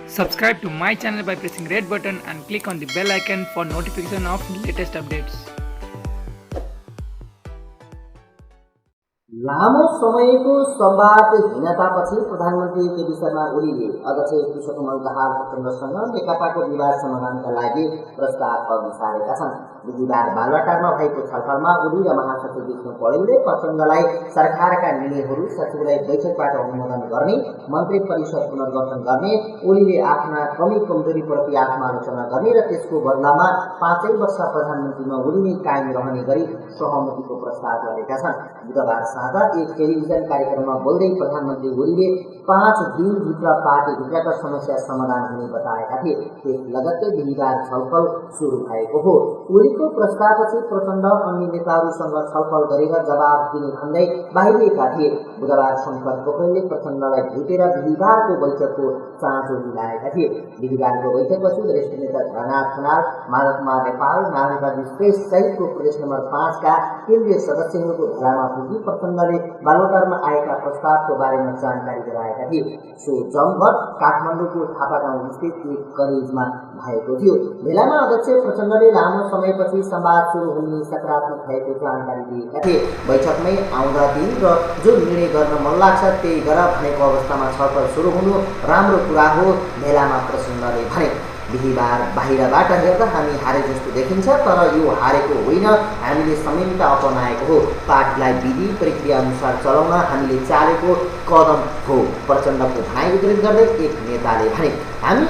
Subscribe to my channel by pressing red button and click on the bell icon for notification of latest updates. लामो समयको संवादहीनतापछि प्रधानमन्त्री केपी शर्मा ओलीले अध्यक्ष पुरुषोत्तम दाहाल प्रचण्डसँग नेकपाको विवाद समाधानका लागि प्रस्ताव अघि सारेका छन्। बुधबार बालुवाटारमा भएको छलफलमा ओली र महासचिव विष्णु पौडेलले प्रचण्डलाई सरकारका निर्णयहरू सचिवालय बैठकबाट अनुमोदन गर्ने, मन्त्री परिषद पुनर्गठन गर्ने, ओलीले आफ्ना कमी कमजोरीप्रति आत्मालोचना गर्ने र त्यसको बदलामा 5 वर्ष प्रधानमन्त्रीमा ओली नै कायम रहने गरी सहमतिको प्रस्ताव गरेका छन्। बुधबार साँझ एक टेलिभिजन कार्यक्रममा बोल्दै प्रधानमन्त्री ओलीले 5 दिनभित्र पार्टीभित्रका समस्या समाधान हुने बताएका थिए। त्यस लगत्तै बिहिबार छलफल सुरु भएको हो। ओलीको प्रस्तावपछि प्रचण्ड अन्य नेताहरूसँग छलफल गरेर जवाब दिने भन्दै बाहिरिएका थिए। बुधबार शङ्कर पोखरेलले प्रचण्डलाई भेटेर बिहिबारको बैठकको चाँजो मिलाएका थिए। बिहिबारको बैठकपछि वरिष्ठ नेता धर्मनाथ खनाल, माधवकुमार नेपाल, नारायण श्रेष्ठ सहितको प्रदेश नम्बर 5 का केन्द्रीय सदस्यहरूको भेलामा पुगी प्रचण्डले बालुवाटारमा आएका प्रस्तावको बारेमा जानकारी गराएका थिए। सो जमघट काठमाडौँको थापागाउँ स्थित एक कलेजमा भएको थियो। भेलामा अध्यक्ष प्रचण्डले लामो समयपछि संवाद सुरु हुने सकारात्मक भएको जानकारी दिएका थिए। बैठकमै आउँदा दिन र जो निर्णय गर्न मन लाग्छ त्यही गर भनेको अवस्थामा छलफल सुरु हुनु राम्रो कुरा हो, भेलामा प्रचण्डले भने। बिहिबार बाहिरबाट हेर्दा हामी हारे जस्तो देखिन्छ, तर यो हारेको होइन, हामीले संयमता अपनाएको हो। पार्टीलाई विधि प्रक्रिया अनुसार चलाउन हामीले चालेको कदम हो, प्रचण्डको भनाइ उद्धृत गर्दै एक नेताले भने। हामी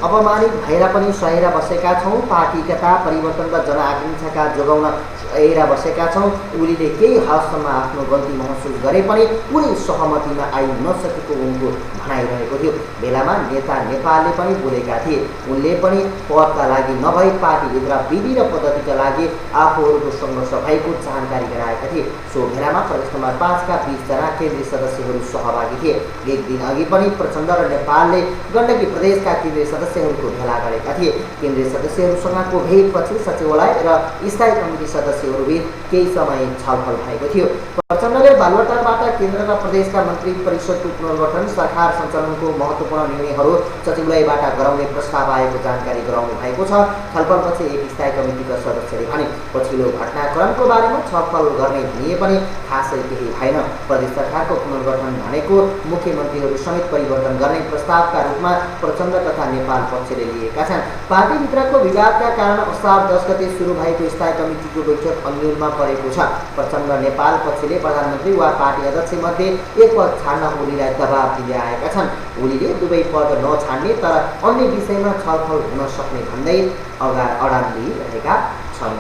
अपमानित भएर पनि सहेर बसेका छौँ, पार्टीका परिवर्तन र जनआकांक्षाका जोगाउन सहेर बसेका छौँ। ओलीले केही हदसम्म आफ्नो गल्ती महसुस गरे पनि कुनै सहमतिमा आइ नसकेको उनको भनाइरहेको थियो। बेलामा नेता नेपालले पनि बोलेका थिए। उनले पनि पदका लागि नभई पार्टीभित्र विधि र पद्धतिका लागि आफूहरूको सङ्घर्ष भएको जानकारी गराएका थिए। सो भेलामा प्रदेश नम्बर 5 का 20 जना केन्द्रीय सदस्यहरू सहभागी थिए। एक दिन अघि पनि प्रचण्ड र नेपालले गण्डकी प्रदेशका केन्द्रीय सदस्यहरूको भेला गरेका थिए। केन्द्रीय सदस्यहरूसँगको भेटपछि सचिवालय र स्थायी कमिटी सदस्यहरूबीच केही समय छलफल भएको थियो। प्रचण्डले बालुवाटारबाट केन्द्र र प्रदेशका मन्त्री परिषदको पुनर्गठन, सरकार सञ्चालनको महत्त्वपूर्ण निर्णयहरू सचिवालयबाट गराउने प्रस्ताव आएको जानकारी गराउनु भएको छ। छलफलपछि एक स्थायी कमिटीका सदस्यले भने पछिल्लो घटनाक्रमको बारेमा छलफल गर्ने भनिए पनि खासै केही भएन। प्रदेश सरकारको पुनर्गठन भनेको मुख्यमन्त्रीहरू समेत परिवर्तन गर्ने प्रस्तावका रूपमा प्रचण्ड तथा नेपाल पक्षले लिएका छन्। पार्टीभित्रको विवादका कारण असार 10 गते सुरु भएको स्थायी कमिटीको बैठक अन्यलमा परेको छ। प्रचण्ड नेपाल पक्षले प्रधानमन्त्री वा पार्टी अध्यक्ष मध्ये एक पद छाड्न ओलीलाई दबाब दिँदै आएका छन्। ओलीले दुवै पद नछाड्ने तर अन्य विषयमा छलफल हुन सक्ने भन्दै अडान लिइरहेका छन्।